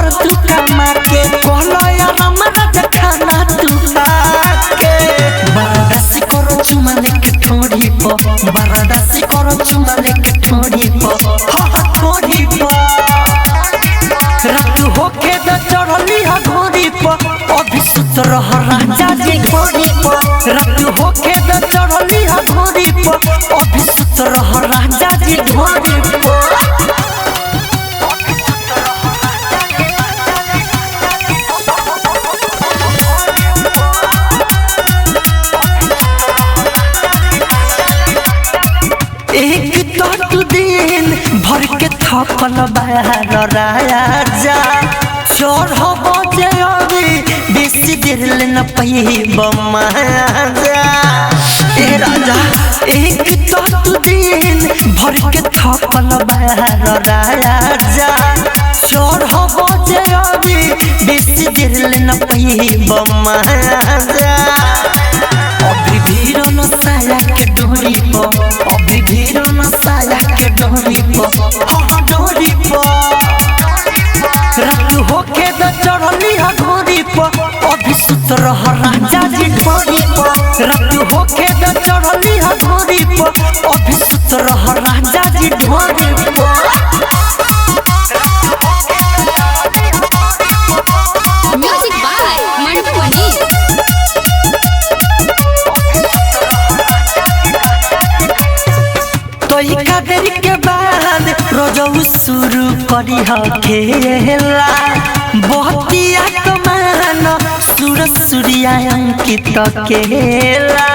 भर तू कमा के कहलो आराम राजा खाना तू खाके। बर्दाश्त करो चुमा लेके ठोड़ी प, बर्दाश्त करो चुमा लेके ठोड़ी प, हा ठोड़ी प। रात होके द चढ़ली ह घोड़ी प, अभी सुत रह राजा जी घोड़ी प। रात होके द चढ़ली ह घोड़ी प, अभी सुत रह राजा जी घोड़ी प। एक तो दिन भर के थकल बाहर राजा, चढ़ब जे अभी बेसी देर ले न पैब माजा। ए राजा एक तो दिन भर के थकल बाहर राजा, चढ़ब जे अभी बेसी देर ले न पैब माजा। अभी भीड़ न साया के डोरी प, अभी भीड़ न साया के डोरी प, हाँ डोरी प। रात होके द चढ़ली ह घोड़ी प, अभी सुत रह राजा जी घोड़ी प। रात होके द चढ़ली ह घोड़ी प, अभी सुत रह राजा जी घोड़ी प। म्यूजिक बाय मंटू मनी। तोइका देर के बाद रोजऊ शुरू करी ह खेला, बहतिया कमान सुर सूर्या अंकित केला।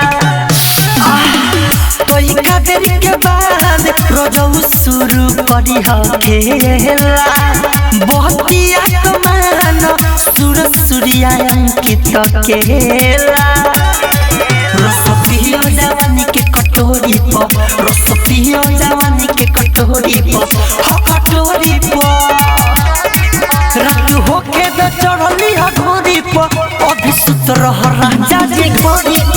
तोइका देर के बाद रोजऊ शुरू करी ह खेला, बहतिया कमान सुर सूर्या अंकित केला। रस पियो जवानी के कटोरी प, रस पियो जवानी के कटोरी प, ह कटोरी प। रात होके द चढ़ली ह घोड़ी प, अभी सुत रह राजा जी घोड़ी प।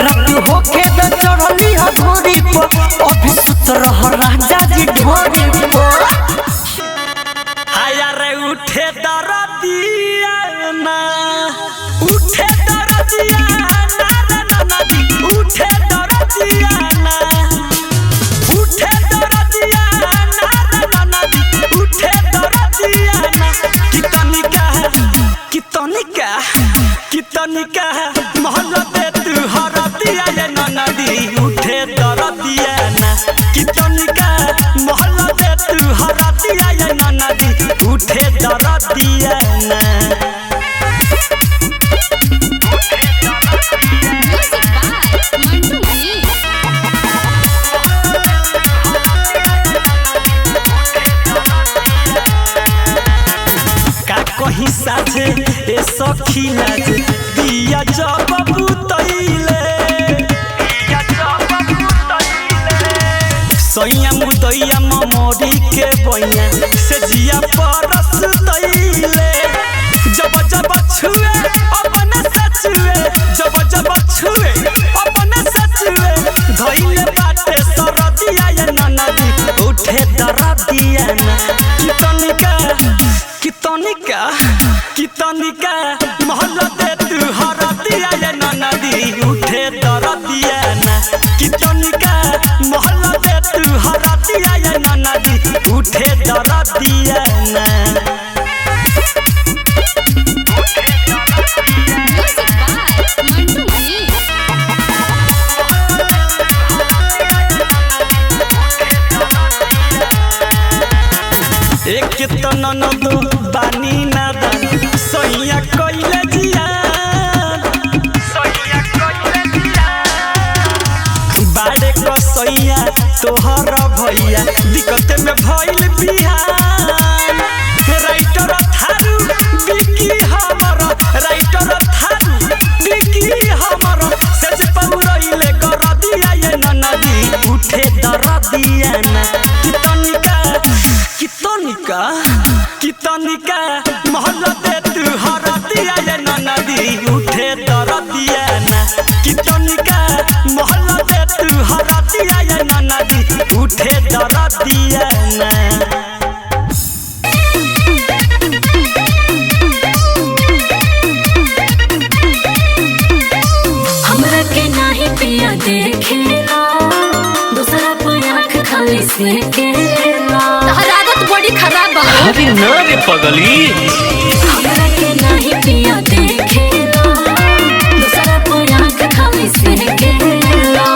रात होके द चढ़ली ह घोड़ी प, अभी सुत रह राजा जी घोड़ी प। आया रे उठे दरदिया ना, उठे दरदिया ना रे ननदी, उठे दरदिया ना, उठे दरदिया ना रे ननदी, उठे दरदिया ना। कितनिका कितनिका कितनिका महल दे तू हरदिया ये ननदी, उठे दरदिया ना। कितनिका महल दे तू हरदिया ये ननदी, उठे दरदिया ना। म्यूजिक बाय मंटू मनी। का कहीं साझे ए सखी लाज दिया जब बुतैले, सैया मुदैया ममोरी के बैया से जिया परस तैले। जब जब छुए अपने सचुए, जब जब छुए अपने सचुए, धइले बाटे सरदिया ये ननदी, उठे दरदिया ना। कितनिका कितनिका कितनिका महल दे तू हरदिया ये ननदी, उठे दरदिया ना। कितनिका महल दे तू हरदिया ये ननदी, उठे दरदिया ना। म्यूजिक बाय मंटू मनी। एक तो ननद बानी नादान सैया कइले जिया, सैया कइले जिया बाड़े क सैया तोहर भैया दिक्कत में भइल बिहान। राइटर थारू बिकी हमर, राइटर थारू बिकी हमर, सेज पौरइले गरदिया ये ननदी, उठे दरदिया ना। कितनिका कितनिका कितनिका महल दे तू हरदिया ये ननदी, उठे दरदिया ना। कितनिका महल दे तू हरदिया ये ननदी, उठे दरदिया ना। सेकेला। तहर आदत बड़ी खराब बा। अरे ना रे पगली। हमरा के नहीं पिया देखेला, दूसरा पर आँख खाली सेकेला।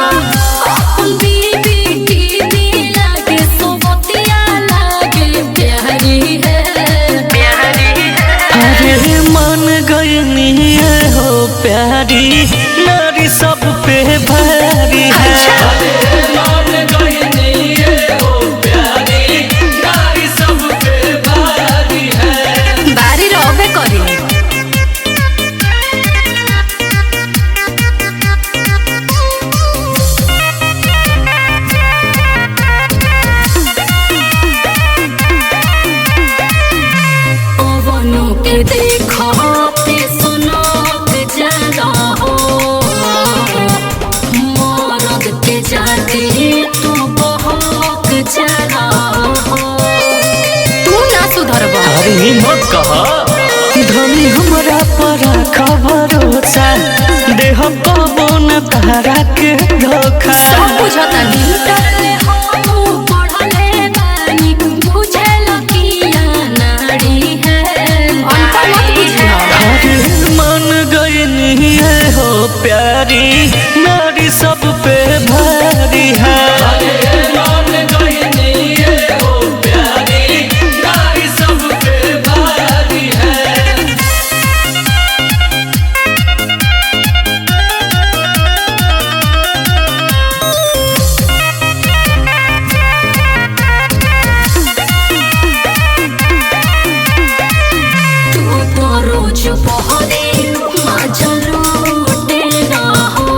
अपन बीबी टीवी लागे सोबतिया लागे प्यारी है। अरे मन गई हो प्यारी, नारी सब पे भारी है। बारी रहबे करी। पवनों के देखो ते सुनत जाला हो, मरद के जाते तू बहक जाला हो। तू ना सुधरबा। अरे मत कहा। धनी हमरा पर खबरोसा, देह पवन तारा के धोखा। सब बुझतानी। डरले हम पढ़ले बानी, बुझेल किया नाड़ी है। अनपढ़ मत बुझिह। अरे मन गई हो प्यारी, नारी सब पे भारी है। तू तो रोज पहरे मजा लूटे ना हो,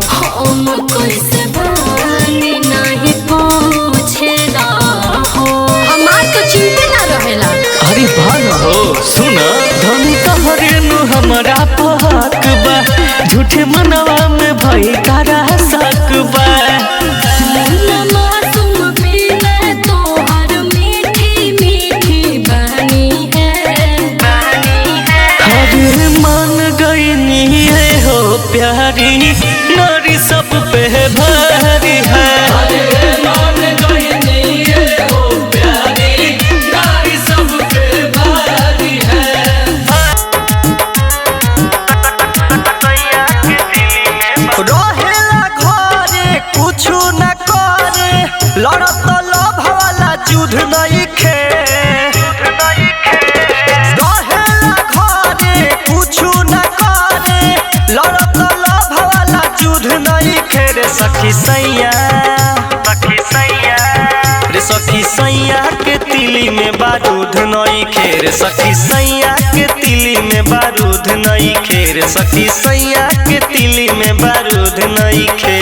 हम कैसे बानी नहीं पूछे ना हो। हमार तो चिंते ना रहेला। अरे भान हो सुना, धनी तोहरे नु हमरा पहक बा, झूठे मनवा में भई तारा शक बा। मुन्ना मासूम बिना तोहर मीठी मीठी बानी है। अरे मन गई हो प्यारी, नारी सब पे भारी है। रहेला घरे कुछु न करे, लड़त लोभ वाला जुध नइखे। रहेला घरे कुछु न करे, लड़त लोभ वाला जुध नइखे। रे सखी सैया, रे सखी सैया के तिली में बारूद नइखे। रे सखी सैया के तिली में बारूद नइखे। रे सखी सैया के तिली में बारूद नइखे।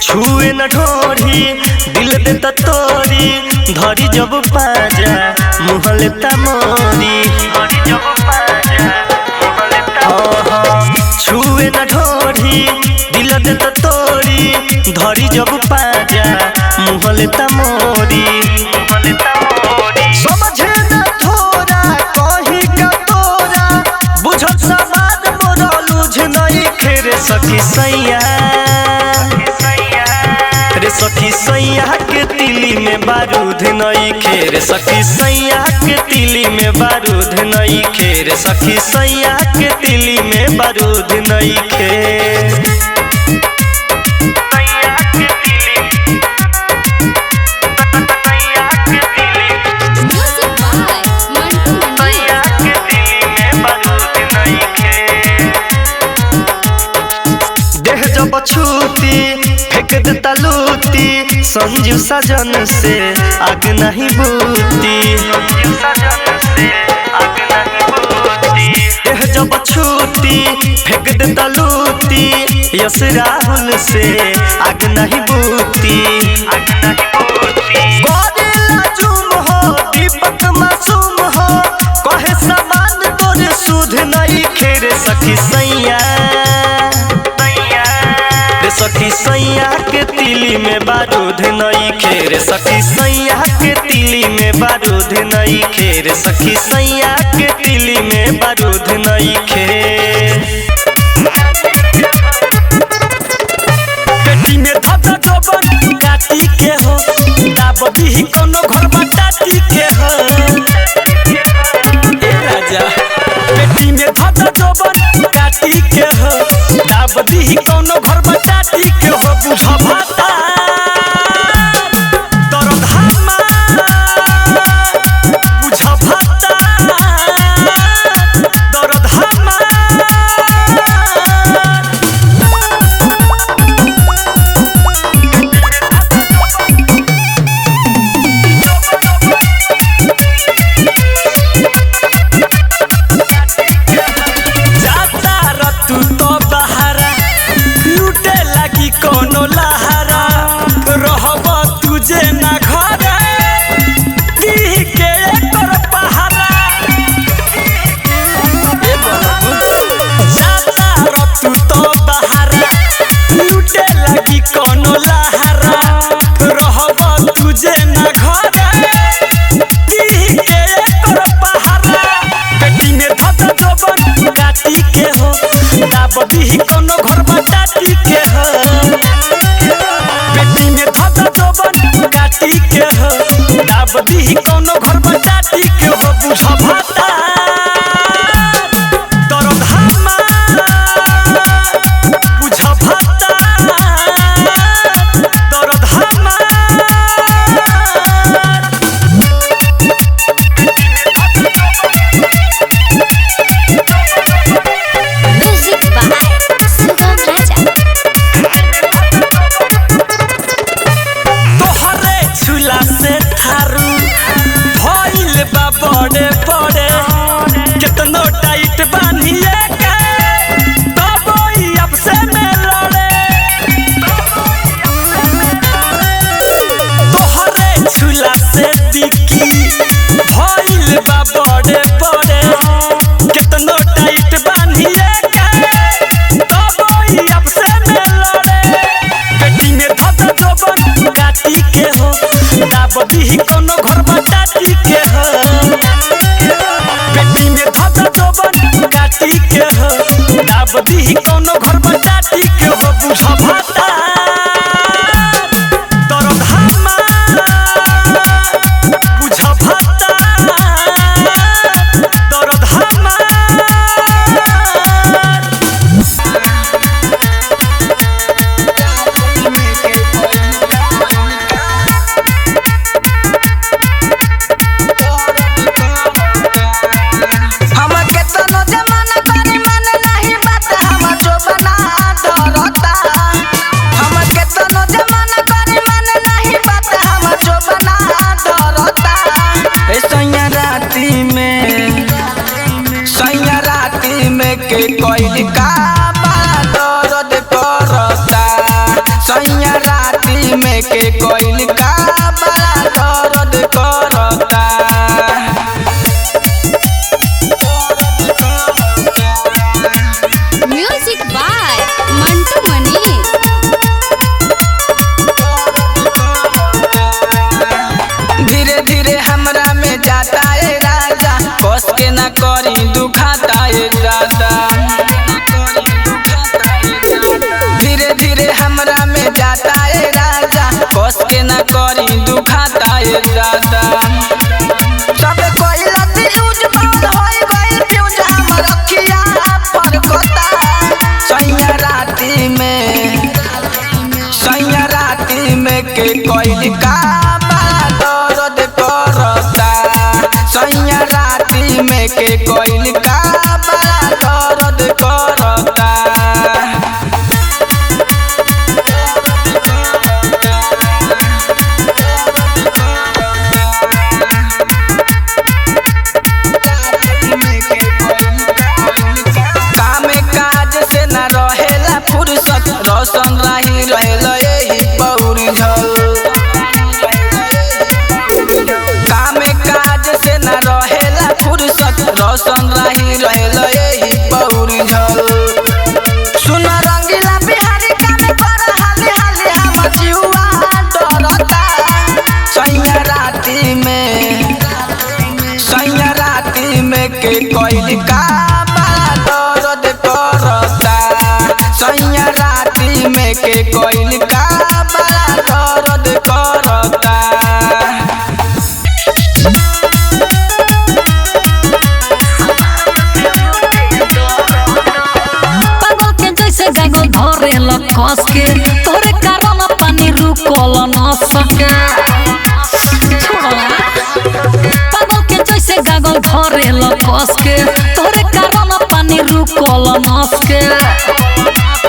छुए न ढोरी दिल देता तोरी, धरी जब पाजा मुँह लेता मोरी। छुए न ढोरी दिल देता तोरी, धरी जब पाजा मुँह लेता मोरी। समझे न थोड़ा कहीं का तोरा, बुझल सवाद मोरा लूझ नइखे। रे सखी सैया, रे सखी सैया के तिली में बारूद नइखे। रे सखी सैया के तिली में बारूद नइखे। रे सखी सैया के तिली में बारूद नइखे। Music by Mantu Mani. देह जब छूती फेंक देता लूती, संजू सजन से आग नहीं बूती। देह जब छूती फेंक देता लूती, यश राहुल से आग नहीं बूती। करेला जुम हो दीपक मासूम हो, कहे सामान तोरे सुध नहीं खेरे। सखी सैया, रे सखी सैया के तिली में बारूद नई खेर सखी सैया के तिली में बारूद नई खेर सखी सैया के तिली में बारूद नई खेर। पेटी में धधा जोबन काटी के हो दाब दीही कोनो घर बटाटी के हो। ए राजा पेटी में धधा जोबन काटी के हो दाब दीही कोनो घर बटाटी के हो। बुझ भाता दर्द हमार, बुझ भाता दर्द हमार। जाता रतु तो बहारा लूटे लगी कोनो लहारा रहब तुझे ना घरे दीह के एकर पहारा। ए बाबू, जाता रतु तो बहारा लूटे लगी कोनो लहारा रहब तुझे ना घरे दीह के एकर पहारा। पेटी में धधा जोबन काटी के हो दाब दीही कोनो घर बटाटी के हो। पेटी में धधा जोबन काटी के हो दाब दीही कोनो घर बटाटी के हो। बुझ भाता दर्द हमार, बुझ भाता दर्द हमार। म्यूजिक बाय शुभम राजा। तोहरे छुला से थारू भइल बा बड़े बड़े केतनो टाइट बान्हिए के तब ई अब से में लड़े। तोहरे छुला से दिकी भइल बा बड़े बड़े केतनो टाइट बान्हिए के तब ई अब से में लड़े। पेटी में धधा जोबन काटी के हो दाब दीही कोनो घर बटाटी के हो। पेटी में धधा जोबन काटी के हो दाब दीही कोनो घर बटाटी के हो। बुझ भाता दर्द हमार, बुझ भाता दर्द हमार। हम केतनो जमाना करी मन नाही बात हम जोबना डरता। हम केतनो जमाना करी मन नाही बात हम जोबना डरता। ए सैया राती में, सैया राती में के कोइल का बड़ा दर्द करता। सैया राती में के कोइल का बड़ा दर्द करता। म्यूजिक बाय मंटू मनी। धीरे धीरे हमरा में जाता ए राजा, कस के ना करी दुखाता ए दादा। धीरे धीरे हमरा में जाता ए राजा, कस के ना करी दुखाता ए दादा। सब कोइल यूज बंद होई गइल फ्यूज हमर अखिया पर कोता। सैया राती में, सैया राती में के कोइल का बड़ा दर्द करता। सैया राती में के कोइल का बड़ा दर्द करता। काम काज से न रहेला फुर्सत, रोशन राही रहेला एही पौरी झल। काम काज से न रहेला फुर्सत, रोशन राही रहेला एही पौरी झल। सुन रंगीला बिहारी काम कर हाली हाली हम जीव के कोइल का बड़ा दर्द करता। सैया राती में के कोइल का बड़ा दर्द करता। पागल के जैसे गागल धरेल कस के, तोरे कारण पानी रुकल न सके। छोड़ला। पागल के जैसे गागल धरेल कस के, तोरे कारण पानी रुकल न सके।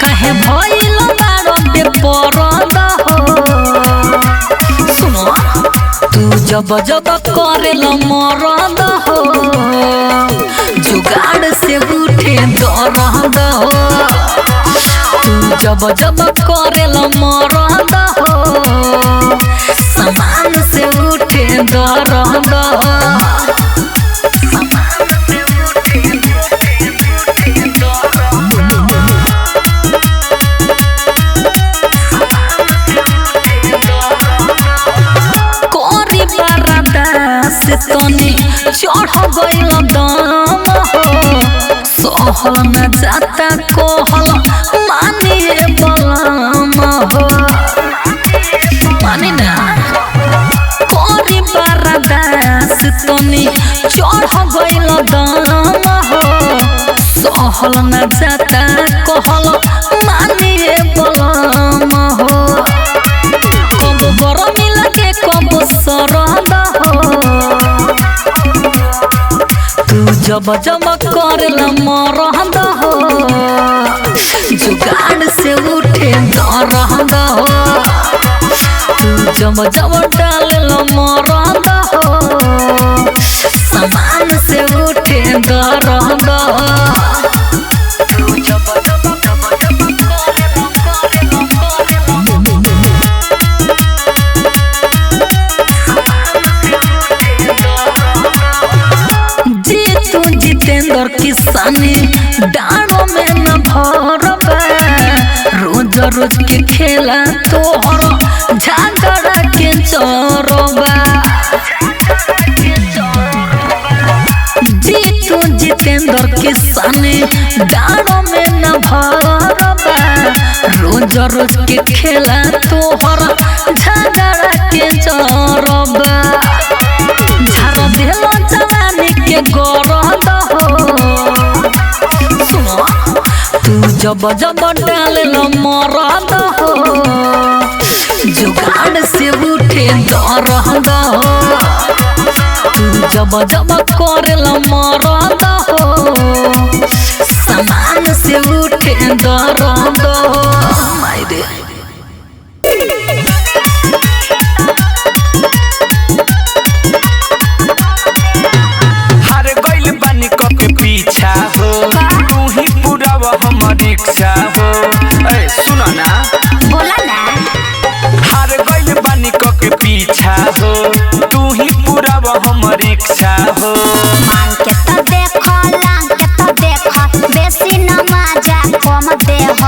काहे भइल बारो बेपरद हो। सुनो, तू जब जब करेल मरद हो, जुगाड़ से उठे दर्द हो। तू जब जब करेल मरद हो, सामान से उठे दर्द हो। कोरी बारादा से तनी चढ़ गइल दाम हो, सहल न जाता कहल मानिए बलम हो। मानी ना। कोरी बारादा से तनी चढ़ गइल दाम हो, सहल न जाता कहल मानिए बलम हो। कब गरमी लगे कब सरद हो, तू जब जब करल मरद हो, जुगाड़ से उठे दर्द हो। तू जब जब डालल मरद हो, सामान से उठे दर्द हो। तू जब जब जब जब करल करल करल जीतू जितेंद्र किसानी डाणो में न भरबा, रोज रोज के खेला तोहर झगड़ा के चोरबा। जीतू जितेंद्र किसानी डाणो में न भरबा, रोज रोज के खेला तोहर झगड़ा के चोरबा। झाड़ देलो जवानी के गरद हो। सुनो, तू जब जब डालल मरद हो, जुगाड़ से उठे दर्द हो। तू जब जब करल मरद हो, सामान से उठे दर्द हो। माय रे। हार गइल बानी क के पीछा हो, तू ही पुरावा हमर इच्छा हो। ए सुन ना, बोला ना। हार गइल बानी क के पीछा हो, तू ही पुरावा हमर इच्छा हो। मांग के तो देखो, लांग के तो देखो, बेसी न मजा कम देह।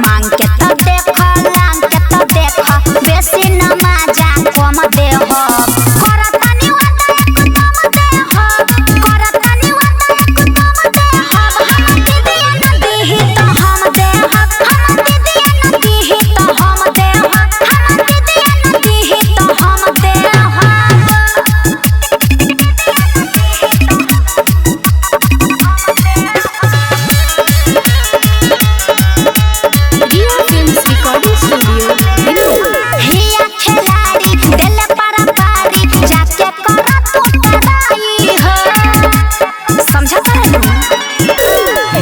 मांग के तो देखो, लांग के तो देखो, बेसी न मजा कम देह। करतानी वादा एकदम देह, करतानी वादा एकदम देह। हम दीदिया न दीही तो हम देह, हम दीदिया न दीही तो हम देह, हम दीदिया न दीही तो हम देह। Riya films recording studio Delhi. हिया खिलाड़ी दिल पर पारी जाके करो तू तराई हो, समझा तारू।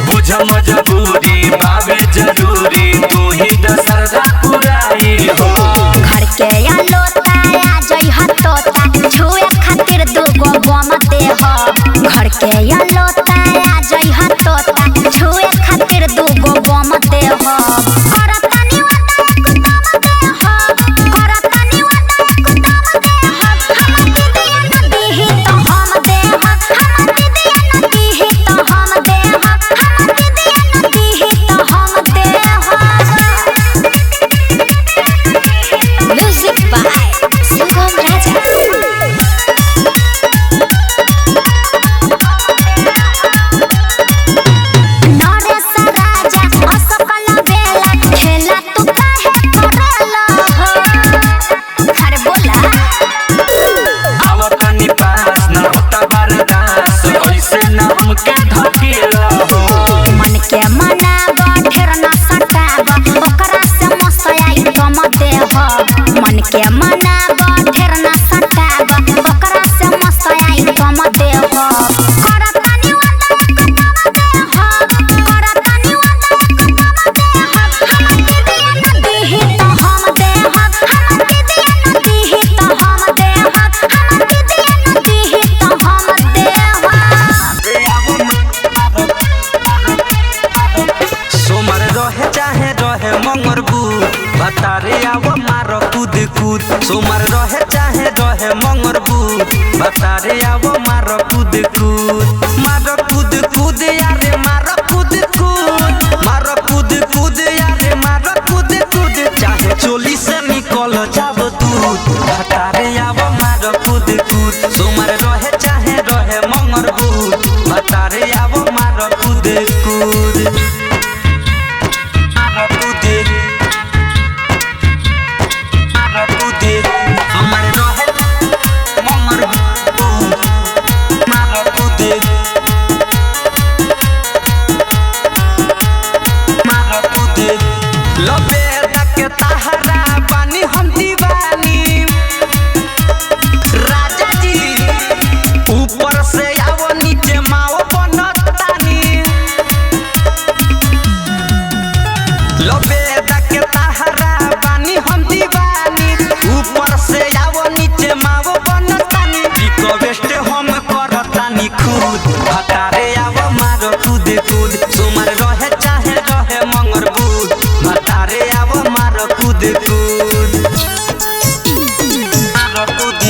बुझ मजबूरी बावे जरूरी, तू ही दशरदा पुराई हो। घर के आलो ताया जई हतोता, छुए खातिर दूगो बम देह। घर के आलो ताया जई हतोता, छुए खातिर दूगो बम देह। करतानी वादा एकदम देह, करतानी वादा एकदम देह। हम दीदिया न दीही तो हम देह, हम दीदिया न दीही तो हम देह, हम दीदिया न दीही तो हम देह। Music by Shubham Raja. कूद। सोमवार रहे चाहे रहे मंगर बुध, बतारे आवो मार कूद कूद। मार कूद कूद यारे मार कूद कूद, मार कूद कूद यारे मार कूद कूद। चाहे चोली से निकल जाब दूध, बतारे आवो मार कूद कूद। सोमवार रहे चाहे रहे मंगर बुध, बतारे आवो मार कूद कूद। मार कूद मार कूद, सोमवार रहे मंगर बुध, मार कूद मार कूद। लबे के ताहरा बानी हम दीवानी राजा जी, ऊपर से आवो नीचे माओ बनतानी। लबे के ताहरा बानी हम दीवानी, ऊपर से आवो नीचे माओ बनतानी। रिक्वेस्ट हम करतानी खुद, भतारे आवो मारो कूद कूद। सोमवार रहे चाहे रहे मंगर बुध, भतारे आवो मारो कूद कूद। मारो कूद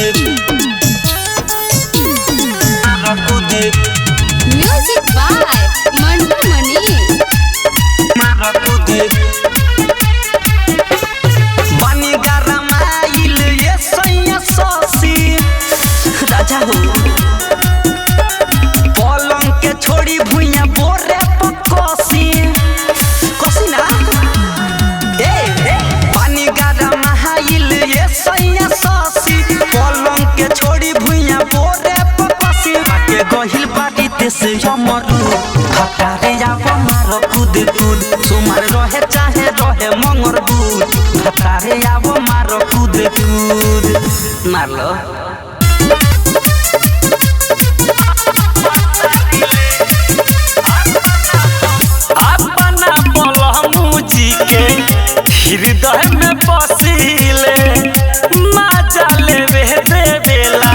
मारो कूद। म्यूजिक बाय मंटू मनी। मारो कूद बानी गरमाइल ये सैया ससी राजा हो, पलंग के छोड़ी भुइया बोरे पकसी कसी ना। ए पानी गरमाइल ये सैया ससी, पलंग के छोड़ी भुइया बोरे पकसी। बाटे गहिल बाटी ते से अमरू, भतारे आवो मारो कूद कूद। सोमवार रहे चाहे रहे मंगर बुध, भतारे आवो मारो कूद कूद। मार लो। अपना बलमुजी के हृदय में बसिले, मजा लेवे देवेला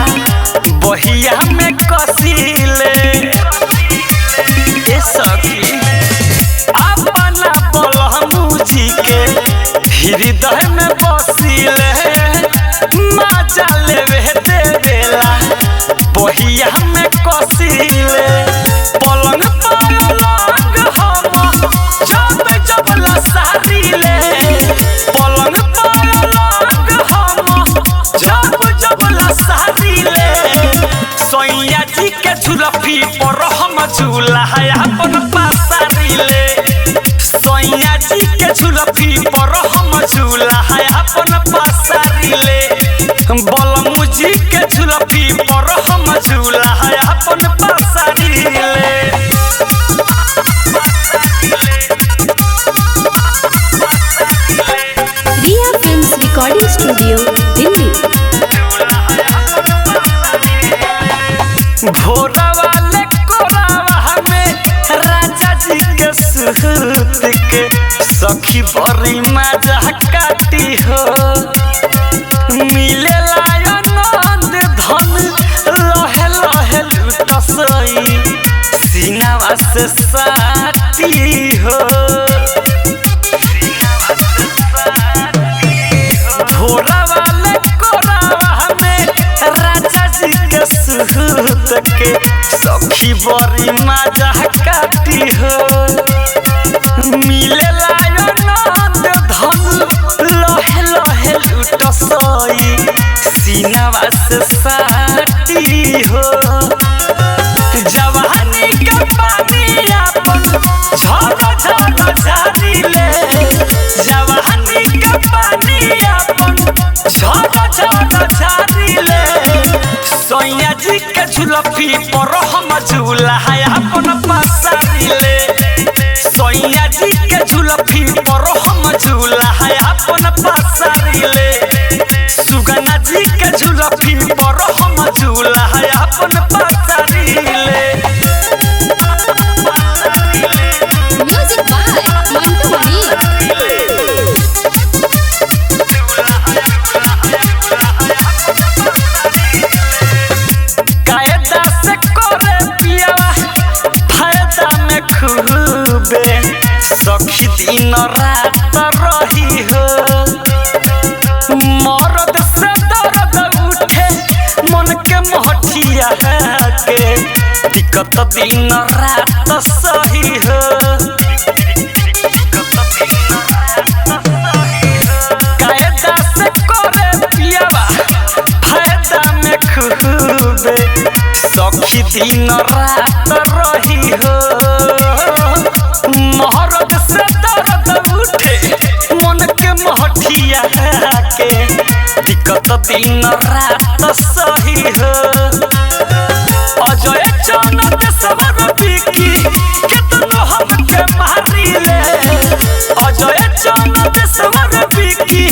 बहिया में कसिले। ए सखी अपना बलमुजी के हृदय में बसिले, मजा लेवे देवेला बहिया में कसिले। पलंग पलंग हम जब जब लसारीले, पलंग पलंग हम जब जब लसारीले। सैया जी के झुलफी पर हम झूला है अपन पसारीले। सैया जी के झुलफी पर हम झूला है अपन पसारीले। बलमुजी के झुलफी पर हम झूला है अपन पसारीले। Riya films recording studio Delhi. भोरा वाले कोरावा में राजा जी के सूत के सखी बड़ी मजा काटी हो। मिले आनंद धन लहे लहे लुटसई, सीनावा से साटी हो। भोरा वाले कोरावा में राजा जी के सूत के सखी बड़ी मजा काटी हो। मिले आनंद धन लहे लहे लुटसई, सीनावा से साटी हो। जवानी के पानी अपन झर झर झारीले, जवानी के पानी अपन झर झर झारीले। सैया जी के झुलफी पर हम झूला है अपन पसारीले। सैया जी के झुलफी पर हम झूला है अपन पसारीले। सुगना जी के झुलफी पर हम झूला है अपन पसारीले। Music by Mantu Mani. कायदा से करे पियावा फायदा में खूबे, सखी दिन रात रही हो। मरद महठिया के दिक्कत दिन रात सही हो। कायदा से करे पियावा फायदा में खूबे सखी दिन रात रही हो। मोहरत से दर्द उठे मन के महठिया के दिक्कत दिन रात सही हो। अजय चौनक सवर बिकी केतनो हमके मारी ले। अजय चौनक सवर बिकी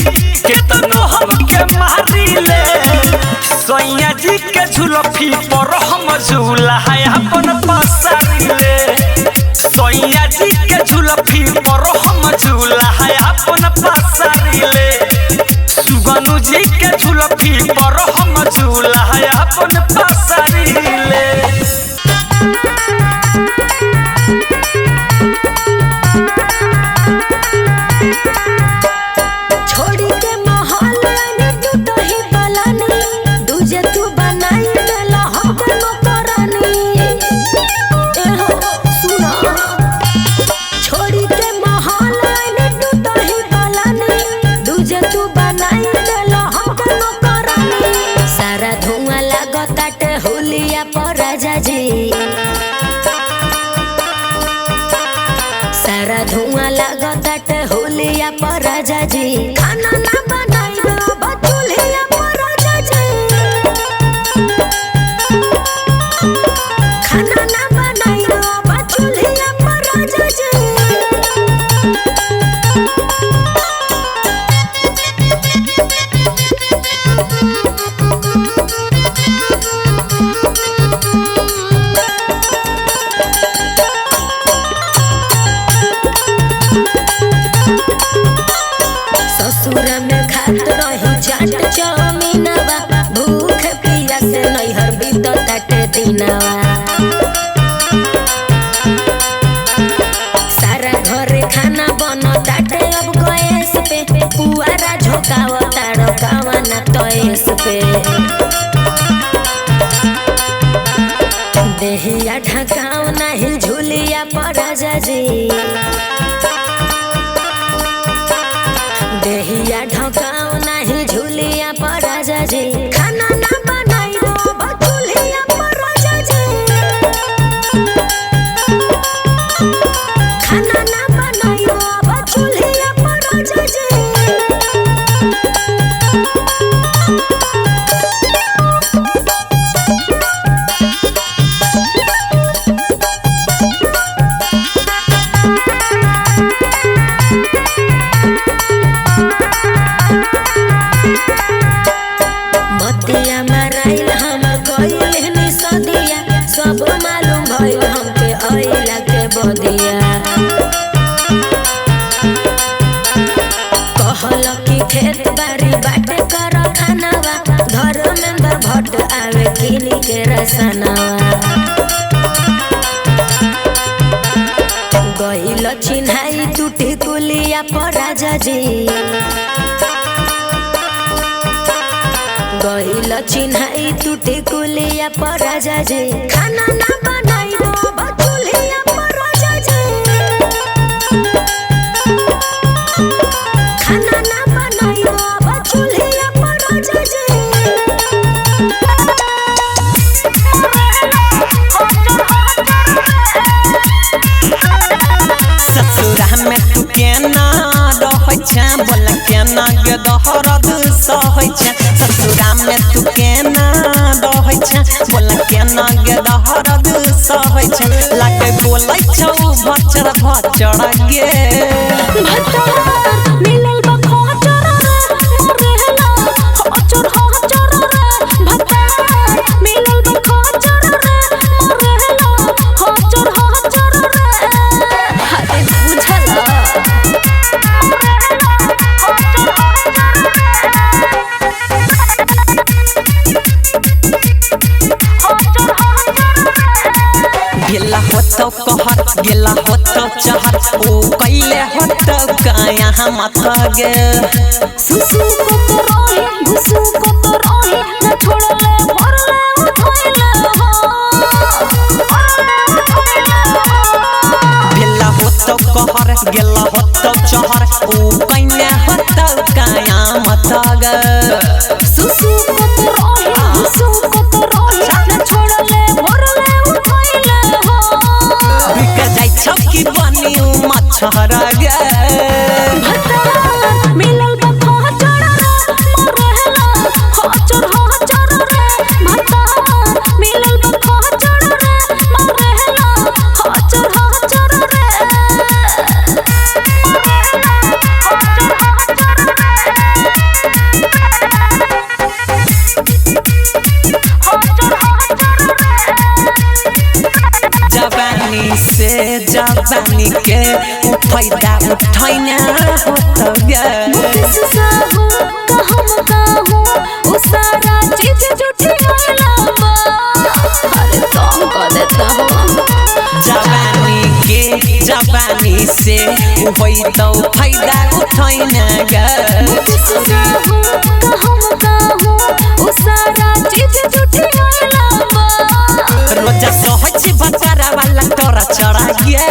केतनो हमके मारी ले। सैया जी के झुलफी पर हम झूला है अपन पसारी ले। सैया जी के झुलफी पर हम झूला है अपन पसारी ले। सुगनु जी के झुलफी पर हम झूला है अपन पसारी ले। छोड़ी के महल ने टूटही पलानी दूजे तू बनाई देला हमके नौकरानी। एहो सुना छोड़ी के महल ने टूटही पलानी दूजे तू बनाई देला हमके नौकरानी। सारा धुआं लागताटे होलिया पर राजा जी सारा धुआं लागताटे होलिया पर राजा जी खाना ना बनाइब अब चूल्हिया पर राजा जी खाना ना बनाइब अब चूल्हिया पर राजा जी। ससुर में खात रही चाट चाउमीनवा भूख पिया से नैहर बीत ताटे दिनवा। सारा घरे खाना बन ताटे अब गैस पे पुआरा झोकाव ताड़कावा ना तैस पे। देहिया ढकाव नाही झुलिया पर राजा जी देहिया ढकाव नाही झुलिया पर राजा जी खाना ना बनाइब अब चूल्हिया पर राजा जी खाना ना बनाइब अब चूल्हिया पर राजा जी। मतिया माराइल हमर कइल नि सदिया सब मालूम भइल हमके अइला के बदिया। कहल कि खेत बारी बाटे कर खानावा धर्मेंद्र भट्ट आवे किनी के रसनावा। गइल चिन्हाई टूटी कुलिया पर राजा जी गइल चिन्हाई टूटी कुलिया पर राजा जी खाना ना बनाइब अब चूल्हिया पर राजा जी खाना ना बनाइब अब चूल्हिया पर राजा जी। ससुरा में तू केना रहै छे बोला केना गे दहरद सहै छे। ससुरा में तू केना रहै छे बोला केना गे दहरद सहै छे। लागे बोलै छौ भचर भचर गे भतार मिलल बा खोचर रे मरेला होचर होचर रे भतार मिलल बा खोचर रे मरेला होचर होचर रे। अरे बुझला गेला होतौ कहर गेला होतौ चहर ओ कैले होतौ काया हम गे। सुसु को तो रोही घुसु को तो रोही न छोड़ले भरले उठोइले कि बनी मच्छर गे। भतार मिलल बा खचर रे, मरहेला हचर हचर रे। भतार मिलल बा खचर रे, मरहेला हचर हचर रे। मरहेला हचर हचर रे। हचर हचर रे। जवानी से जवानी के उ फायदा उठैना होत गे। मुकेश साहू कहम काहू उ सारा चीज झूठियाला बा। अरे तुम कह देता हो। जवानी के जवानी से उ होई तो फायदा उठैना गे। मुकेश साहू कहम काहू उ सारा चीज झूठियाला बा। रोजा सहज बचारा वाला तोरा चढ़ा गे।